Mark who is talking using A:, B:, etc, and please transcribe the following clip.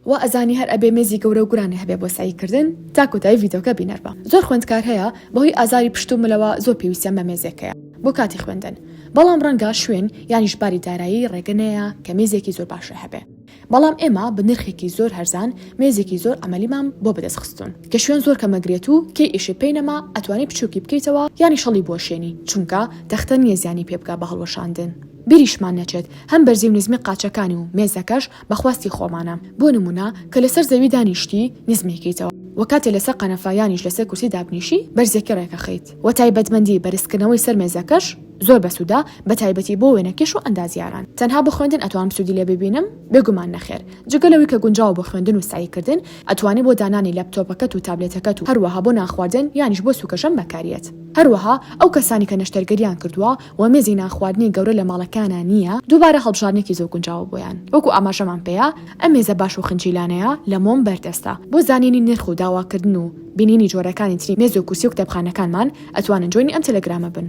A: وا ئەزانی هەر ئەبێ مێزی گەورە و گرانی هەبێ بۆ سەعی کردن تا کۆتایی ڤیدۆکە بینەر بە زۆر خوێندکار هەیە بەهۆی ئازاری پشت و ملەوە زۆر پێویستیان بە مێزێک هەیە بۆ کاتی خوێندن بەڵام ڕەنگە شوێن یانیش باری دارایی ڕێگە نەیە کە مێزێکی زۆر باشە هەبێ بەڵام ئێمە بە نرخێکی زۆر هەرزان مێزێکی زۆر عەمەلیمان بۆ بەدەست خستوون کە شوێن زۆر کەم ئەگرێت و کەی ئیشت پێی نەما ئەتوانی بچوکی بکەیتەوە یانیش هەڵیبوەشێنی چونکە تەختە نیە زیانی پێ بگا بە هەڵوەشاندن. بیریشمان نەچێت هەم بەرزی و نزمی قاچەکانی و مێزەکەش بە خواستی خۆمانە بۆ نمونە کە لەسەر زەوی دانیشتی نزمی کەیتەوە وە کاتێ لەسەر قەنەفە یانیش لەسەر کورسی دابنیشی بەرزیەکەی ڕێکەخەیت وە تایبەتمەندی بەرزکردنەوەی سەر مێزەکەش زۆر بەسوودە بەتایبەتی بۆ وێنەکێش و ئەندازیاران. تەنها بۆ خوێندن ئەتوانم سوودی لێ ببینم؟ بێگومان نەخێر. جگە لەوەی کە گونجاوە بۆ خوێندن و سەعیکردن، ئەتوانی بۆ دانانی لەپتۆپەکەت و تابلێتەکەت و هەروەها بۆ نانخواردن یانیش بۆ سوکەژەم بەکاریەت. هەروەها ئەو کەسانی کە نەشتەرگەریان کردووە و مێزی نانخواردنی گەورە لە ماڵەکەیانا نییە، دووبارە هەڵبژاردنێکی زۆر گونجاوە بۆیان. وەکو ئاماژەمان پێیا، ئەم مێزە باش و خنجیلانەیە لە مۆم بەردەستە. بۆ زانینی نرخ و داواکردن و بینینی جۆرەکانی تری مێز و کورسی و کتێبخانەکانمان ئەتوانن join ی ئەم تەلەگرامە بن.